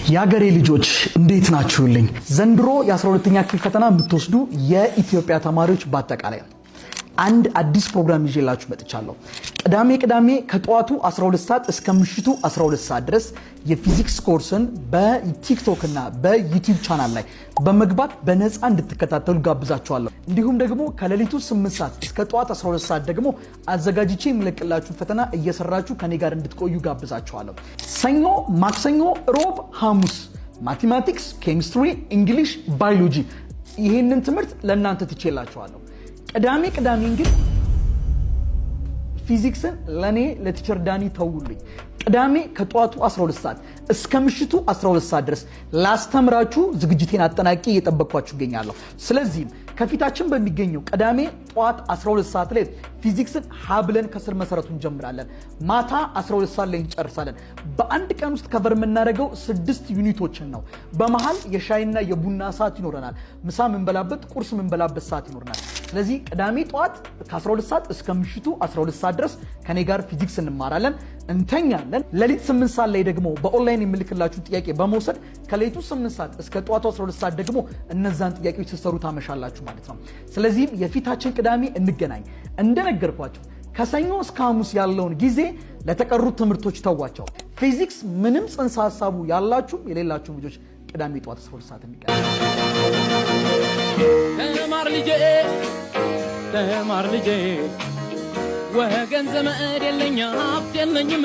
የአገሬ ልጆች፣ እንዴት ናችሁልኝ? ዘንድሮ የ12ኛ ክፍል ፈተና የምትወስዱ የኢትዮጵያ ተማሪዎች በአጠቃላይ አንድ አዲስ ፕሮግራም ይዤላችሁ መጥቻለሁ። ቅዳሜ ቅዳሜ ከጠዋቱ 12 ሰዓት እስከ ምሽቱ 12 ሰዓት ድረስ የፊዚክስ ኮርስን በቲክቶክ እና በዩቲዩብ ቻናል ላይ በመግባት በነፃ እንድትከታተሉ ጋብዛችኋለሁ። እንዲሁም ደግሞ ከሌሊቱ 8 ሰዓት እስከ ጠዋት 12 ሰዓት ደግሞ አዘጋጅቼ የምለቅላችሁ ፈተና እየሰራችሁ ከኔ ጋር እንድትቆዩ ጋብዛችኋለሁ። ሰኞ፣ ማክሰኞ፣ ሮብ፣ ሐሙስ mathematics፣ chemistry፣ English፣ biology ይህንን ትምህርት ለእናንተ ትቼላችኋለሁ። ቅዳሜ ቅዳሜን ግን ፊዚክስን ለእኔ ለ teacher ዳኒ ተውልኝ። ቅዳሜ ከጠዋቱ 12 ሰዓት እስከ ምሽቱ 12 ሰዓት ድረስ ላስተምራችሁ ዝግጅቴን አጠናቅቄ እየጠበቅኳችሁ እገኛለሁ። ስለዚህም ከፊታችን በሚገኘው ቅዳሜ ጠዋት 12 ሰዓት ላይ ፊዚክስን ሀ ብለን ከስር መሰረቱ እንጀምራለን። ማታ 12 ሰዓት ላይ እንጨርሳለን። በአንድ ቀን ውስጥ cover የምናደርገው ስድስት unit ኦችን ነው። በመሀል የሻይና የቡና ሰዓት ይኖረናል። ምሳ የምንበላበት፣ ቁርስ የምንበላበት ሰዓት ይኖረናል። ስለዚህ ቅዳሜ ጠዋት ከ12 ሰዓት እስከ ምሽቱ 12 ሰዓት ድረስ ከኔ ጋር ፊዚክስ እንማራለን፣ እንተኛለን። ሌሊት 8 ሰዓት ላይ ደግሞ በኦንላይን የምልክላችሁ ጥያቄ በመውሰድ ከሌሊቱ 8 ሰዓት እስከ ጠዋቱ 12 ሰዓት ደግሞ እነዛን ጥያቄዎች ስትሰሩ ታመሻላችሁ ማለት ነው። ስለዚህም የፊታችን ቅዳሜ እንገናኝ። እንደነገርኳችሁ ከሰኞ እስከ ሐሙስ ያለውን ጊዜ ለተቀሩት ትምህርቶች ተዋቸው። ፊዚክስ ምንም ጽንሰ ሀሳቡ ያላችሁም የሌላችሁም ልጆች ቅዳሜ ጠዋት 12 ሰዓት እንገናኝ። ተማር ልጄ፣ ተማር ልጄ፣ ወገን ዘመድ የለኝ፣ ሀብት የለኝም።